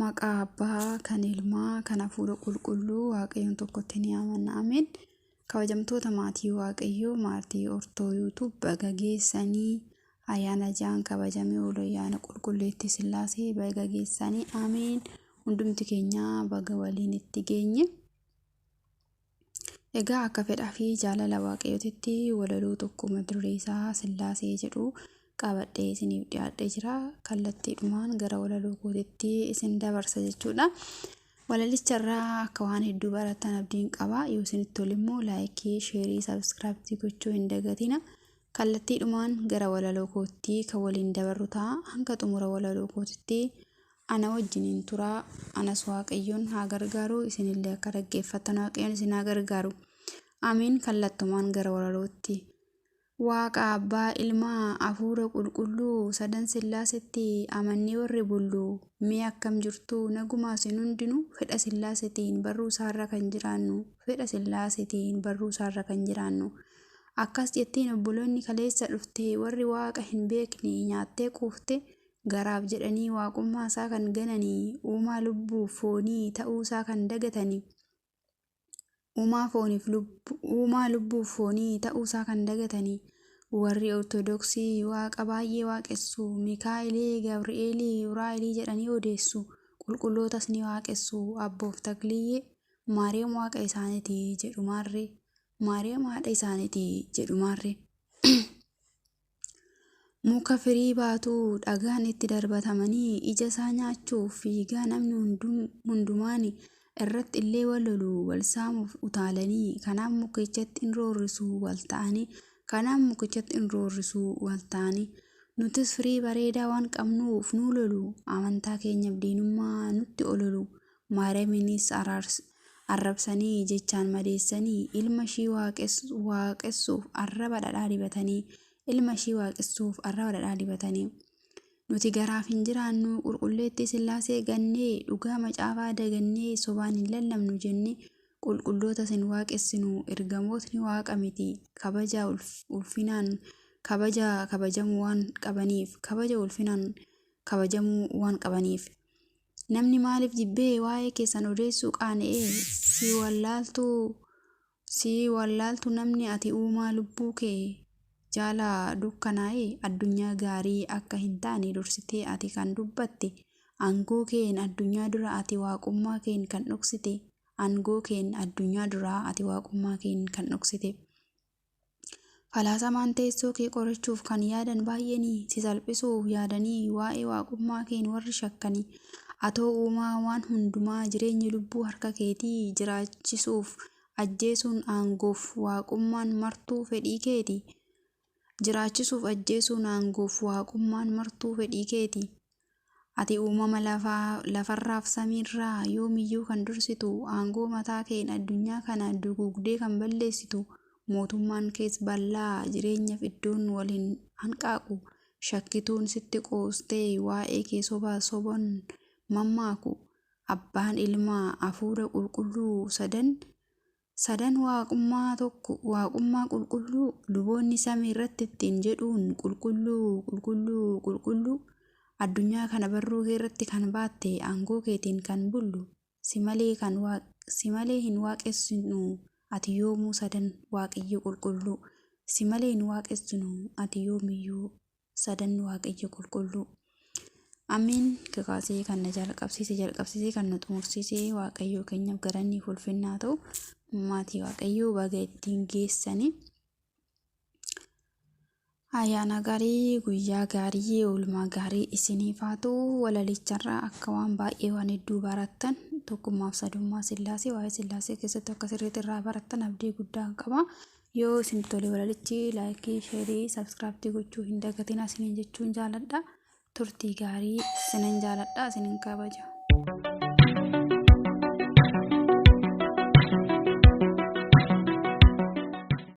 Maqaa Abbaa kan Ilmaa kan Hafuura Qulqulluu Waaqayyoon tokkotti ni amanna. Ameen. Kabajamtoota maatii Waaqayyoo, maatii Ortoo YouTube, baga geessanii ayyaana ja'an kabajamee oolu ayyaana Qulqulleettii Sillaasee baga geessanii. Ameen. Hundumti keenya baga waliin itti geenye. Egaa akka fedhaa fi jaalala Waaqayyootitti walaloo tokko mata duree isaa Sillaasee jedhu qabadhee isiniif dhiyaadhee jira. Kallattiidhumaan gara walaloo kootitti isin dabarsa jechuudha. Walalicharraa akka waan hedduu barattan abdiin qaba. Yoo isinitti tole immoo like, share, subscribe gochuu hin dagatina. Kallattiidhumaan gara walaloo kootti kan waliin dabarru ta'a. Hanga xumura walaloo kootitti ana wajjiniin turaa. Anas Waaqayyoon haa gargaaru. Isinillee akka dhaggeeffattan Waaqayyoon isin haa gargaaru. Amiin. Kallattumaan gara walalootti. Waaqa Abbaa, Ilmaa, Hafuura Qulqulluu, sadan Sillaasetti amannee warri bullu, mee akkam jirtu, nagumaa isin hundinuu? Fedha Sillaasetiin barruu isaarra kan jiraannu, fedha Sillaasetiin barruu isaarra kan jiraannu. Akkas jettiin obboloonni kaleessa dhufte, warri Waaqa hin beekne nyaattee quufte, garaaf jedhanii waaqummaa isaa kan gananii, uumaa lubbuuf foonii ta'uusaa kan dagatanii. Uumaa lubbuuf foonii ta'uusaa kan dagatanii. Warri Ortodoksii Waaqa baay'ee waaqessu, Mikaa'elii, Gabri'eelii, Uraa'elii jedhanii odeessu, qulqullootas ni waaqessu, Abboof Takliyyee, Maariyaam Waaqa isaaniiti jedhu maarree, Maariyaam haadha isaaniiti jedhu maarree. Muka firii baatu dhagaan itti darbatamanii ija isaa nyaachuuf fiigaa namni hundumaani irratti illee wal lolu, wal saamuuf utaalanii, kanaaf mukichatti in roorrisu wal ta'anii, kanaaf mukichatti in roorrisu wal ta'anii. Nutis firii bareedaa waan qabnuuf nu lolu, amantaa keenyaaf diinummaa nutti ololu, Maariyaamiinis arrabsanii jechaan madeessanii, ilma ishii waaqessuuf arraba dhadhaa dibatanii, ilma ishii waaqessuuf arraba dhadhaa dibatanii. Nuti garaaf hin jiraannu, Qulqulleettii Sillaasee gannee, dhugaa macaafaa dagannee, sobaan hin lallabnu jennee, qulqullootas hin waaqessinu, ergamootni Waaqa miti, kabaja ulfinaan kabaja kabajamuu waan qabaniif, kabaja ulfinaan kabajamuu waan qabaniif. Namni maaliif jibbee waa'ee keessan odeessuu qaana'ee? Si wallaaltu namni ati uumaa lubbuu kee jala dukkanaa'e, addunyaa gaarii akka hin taane dursitee ati kan dubbatte, aangoo keen addunyaa dura ati waaqummaa keen kan dhoksite, aangoo keen addunyaa dura ati waaqummaa keen kan dhoksite. Falaasamaan teessoo kee qorachuuf kan yaadan baay'een, si salphisuuf yaadanii waa'ee waaqummaa keen warri shakkanii. Atoo uumaa waan hundumaa, jireenyi lubbuu harka keetii, jiraachisuuf ajjeesuun aangoof waaqummaan martuu fedhii keeti. Jiraachisuuf ajjeesuun aangoof waaqummaan martuu fedhii keeti. Ati uumama lafarraaf samiirraa yoomiyyuu kan dursitu, aangoo mataa keen addunyaa kana duguugdee kan balleessitu, mootummaan kees bal'aa, jireenyaaf iddoon wal hin hanqaaqu, shakkituun sitti qoostee waa'ee kee soba soban mammaaku. Abbaan, Ilmaa, Hafuura Qulqulluu, sadan sadan waaqummaa tokko, waaqummaa qulqulluu, luboonni samii irratti ittiin jedhuun qulqulluu, qulqulluu, qulqulluu. Addunyaa kana barruu kee irratti kan baatte, aangoo keetiin kan bullu, si malee hin waaqessinu ati yoomuu, sadan Waaqayyo qulqulluu, si malee hin waaqessinu ati yoomiyyuu, sadan Waaqayyo qulqulluu. Amiin. Kakaasee kan na jalqabsiise, jalqabsiisee kan nu xumursiise Waaqayyo keenyaaf galanni ulfinnaa ta'u. Maatii Waaqayyoo, baga ittiin geessanii. Ayyaana gaarii, guyyaa gaarii, oolmaa gaarii isiniif haa ta'u. Walalicharraa akka waan baay'ee, waan hedduu barattan, tokkummaaf sadummaa Sillaasee, waa'ee Sillaasee keessatti akka sirriitti irraa barattan abdii guddaa qaba. Yoo isin tole walalichi, like, share, subscribe gochuu hin dagatinaa isiniin jechuun jaaladha. Turtii gaarii, isinin jaaladha, isinin kabaja.